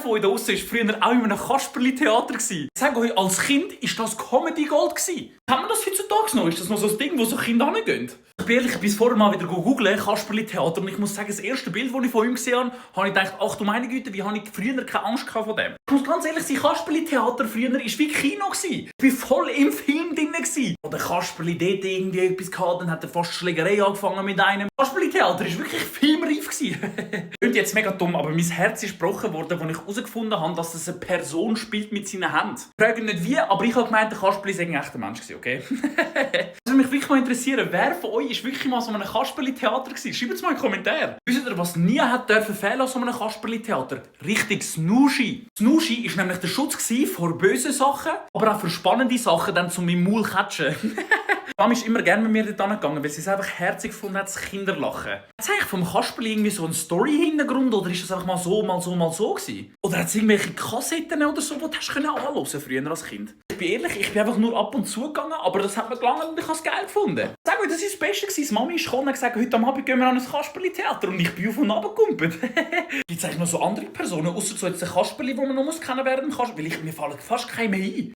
von euch da draussen war früher auch in einem Kasperli-Theater. Ich sage euch, als Kind war das Comedy Gold. Haben wir das heutzutage noch? Ist das noch so ein Ding, wo so Kinder hingehen? Ich bin ehrlich, bis vorher mal wieder googeln, Kasperli-Theater, und ich muss sagen, das erste Bild, das ich von ihm gesehen habe, habe ich gedacht, ach du meine Güte, wie habe ich früher keine Angst vor dem. Ich muss ganz ehrlich sein, Kasperli-Theater früher war wie Kino. Ich war voll im Film drin. Oder Kasperli dort irgendwie etwas gehabt, dann hat er fast Schlägerei angefangen mit einem. Kasperli-Theater war wirklich filmreif. Klingt jetzt mega dumm, aber mein Herz ist gebrochen worden, als ich herausgefunden habe, dass es eine Person spielt mit seinen Händen. Ich frage nicht wie, aber ich habe gemeint, der Kasperli sei ein echter Mensch, okay? Das würde mich wirklich mal interessieren, wer von euch ist wirklich mal so einem Kasperli-Theater gewesen? Schreibt es mal in die Kommentare. Wisst ihr, was nie hat dürfen fehlen an so einem Kasperli-Theater? Richtig, Snooshi. Snooshi war nämlich der Schutz vor bösen Sachen, aber auch für spannende Sachen, dann zum im Maul catchen. Mama ist immer gerne mit mir dort gegangen, weil sie es einfach herzig gefunden hat, das Kinderlachen. Hat es eigentlich vom Kasperli irgendwie so einen Story-Hintergrund, oder ist das einfach mal so gewesen? Oder hat es irgendwelche Kassetten oder so, die du hast anhören früher als Kind? Ich bin ehrlich, ich bin einfach nur ab und zu gegangen, aber das hat mir gelangt und ich habe es geil gefunden. Sag mir, das war das Beste gewesen. Mami ist gekommen und gesagt, heute am Abend gehen wir an ein Kasperli-Theater, und ich bin auf und runter gekumpelt. Gibt es eigentlich noch so andere Personen, außer so jetzt ein Kasperli, die man noch kennen werden kann? Weil mir fallen fast keine mehr ein.